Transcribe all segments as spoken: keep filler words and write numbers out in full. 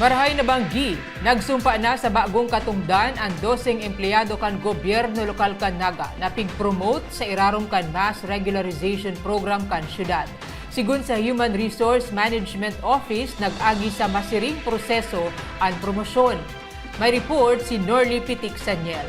Marahay na banggi, nagsumpa na sa bagong katungdan an doseng empleyado kan gobyerno lokal kan Naga na pig-promote sa irarom kan mass regularization program kan syudad. Sigon sa Human Resource Management Office, nag-agi sa masiring proseso an promosyon. May report si Norly Pitik Sanyel.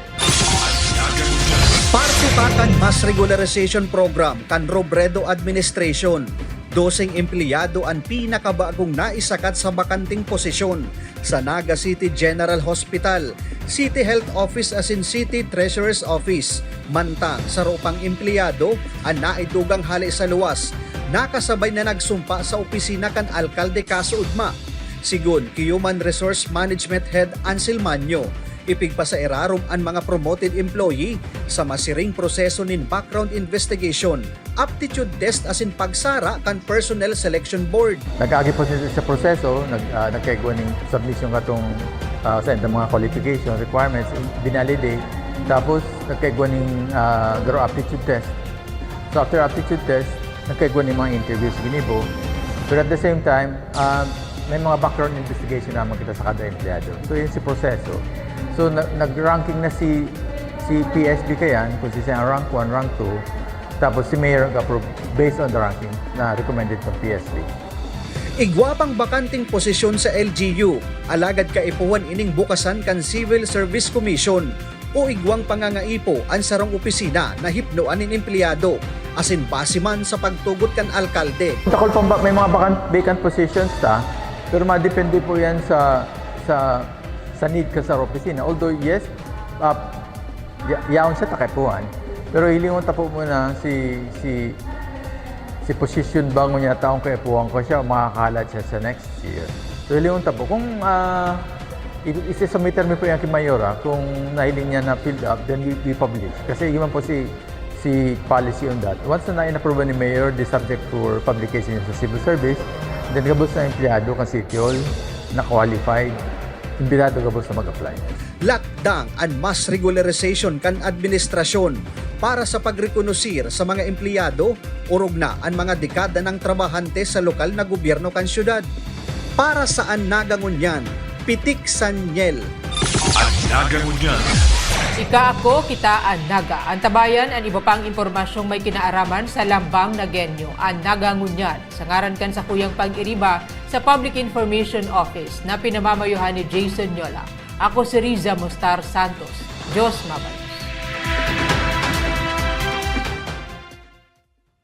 Parte pa kan mass regularization program kan Robredo Administration. Doseng empleyado an pinakabagong naisakat sa bakanting posisyon sa Naga City General Hospital, City Health Office asin City Treasurer's Office. Mantang saro pang empleyado an naidugang hale sa luwas, nakasabay na nagsumpa sa opisina kan alkalde kasuodma. Sigon ki Human Resource Management Head Ansel Manyo, ipigpasairarom an mga promoted employee sa masiring proseso nin background investigation, aptitude test asin pagsara kan Personnel Selection Board. Nag-agi po sila sa proseso, nag, ah, nagkaigwa ning submission katong ah, sa mga qualification requirements, binalidate. Tapos, nagkaigwa ning ah, garo aptitude test. So, after aptitude test, nagkaigwa ning mga interviews ginibo. Pero at the same time, ah, may mga background investigation naman kita sa kada empleyado. So, yun si proseso. So, na- nag-ranking na si si P S B kayan, kung si siya ang rank one, rank two, tapos si Mayor ang approve based on the ranking na recommended ng P S B. Igwa pang bakanting posisyon sa L G U, alagad kaipuhan ining bukasan kan Civil Service Commission o igwang pangangaipo an sarong opisina na hipnoan nin empleyado, asin base man sa pagtugot kan alkalde. Takol pang ba, may mga vacant, vacant positions ta, pero madepende po yan sa sa sa need ka sa opisina. Although yes, uh, ya, yaon siya takipuan. Pero hilingon ta po muna si si si position ba ngunyan taong kaipuhan ko siya, makakalat siya sa next year. So hilingon ta po, kung uh, isisumiter mi po yan kay Mayora, kung nahiling niya na filled up, then we, we publish. Kasi yun man po si si policy on that. Once na na-approve ni Mayor, the subject for publication sa civil service, then gabos na empleyado kan City Hall na qualified, imbitado gabos na mag-apply. Lakdang an mass regularization kan administrasyon para sa pagrekonosir sa mga empleyado, orog na an mga dekada nang trabahante sa lokal na gobyerno kan syudad. Para sa An Naga Ngunyan, Pitik Sanyel. An Naga Ngunyan. Ika, ako, kita, an Naga. Antabayan an iba pang impormasyong may kinaaraman sa Lambang Nagueño, An Naga Ngunyan, sa ngaran kan sakuyang pag-iriba sa Public Information Office na pinamamayohan ni Jason Nyola. Ako si Riza Mostar Santos. Diyos mabalos.